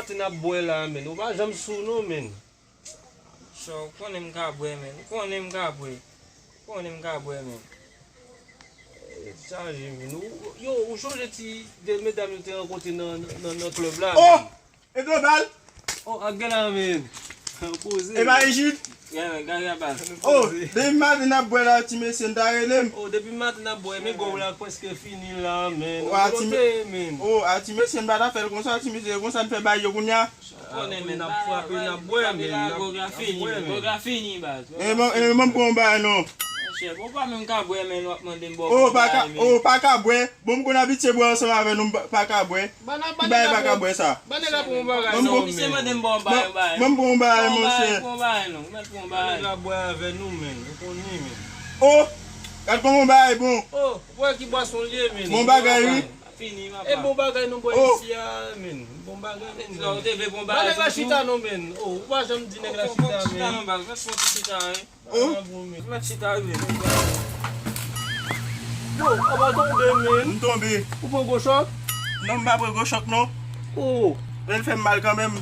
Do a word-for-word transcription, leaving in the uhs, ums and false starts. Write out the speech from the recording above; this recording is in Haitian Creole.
Ti n ap bwè la, men. Ou pa janm sou non, men. Chò, ou konnen m ka bwè, men. Ou konnen m ka bwè. Ou konnen m ka bwè, men. Chaje, men. Ou, yo, ou chonje ti de medam yo te rankontre nan, nan, nan klèb la, oh, men? E Global? Oh, ak gen la, men. Poze. E pa Ejid? Yeah, men, gade, gade. Oh, depi maten n ap bwè la, ti mesye, n ta rele m. Oh, depi maten n ap bwè, men gòl la prèske fini la, men. Oh, a ti me-, men. Oh, a ti mesye, n pa ta fè l konsa, ti mesye, konsa n fè bay yo kounye a. Konnen, men, n ap frape, n ap bwè, men, n ap, n ap bwè, men. Gòl la fini, baz. E bon, e bon, bon, bay non. Monchè, bon, pa menm ka bwè, men, w ap mande m bò. Oh, pa ka, oh, pa ka bwè. Bon, m konn abitye bwè ansanm avè nou, m pa, pa ka bwè. Ki bagay pa ka bwè sa? Ban nèg la pou yon bagay non, men. Misye mande m bò bay, bay. Ban m pou yon bagay, monchè. Pou yon bagay non, mèt pou yon bagay. Nèg la bwè avè nou, men. Ou konnen, men. Oh, gad kòman yon bagay bon. Oh, ou wè ki bwason l ye, men. Bon bagay, wi. Fini, papa. E bon bagay nou bwè isi a, men. Bon bagay nou bwè. Ou te vle bon bagay. Ban nèg la chita non, men. Oh, ou pa janm di nèg la chita, men. Chita non, baz. Mèt fon ti chita, wi. Oh. Mèt chita, wi. Yo, apa tonbe, men. M tonbe. Ou pran gwo chòk? Non, m pa pran gwo chòk, non. Oh. Men l fè m mal kanmenm.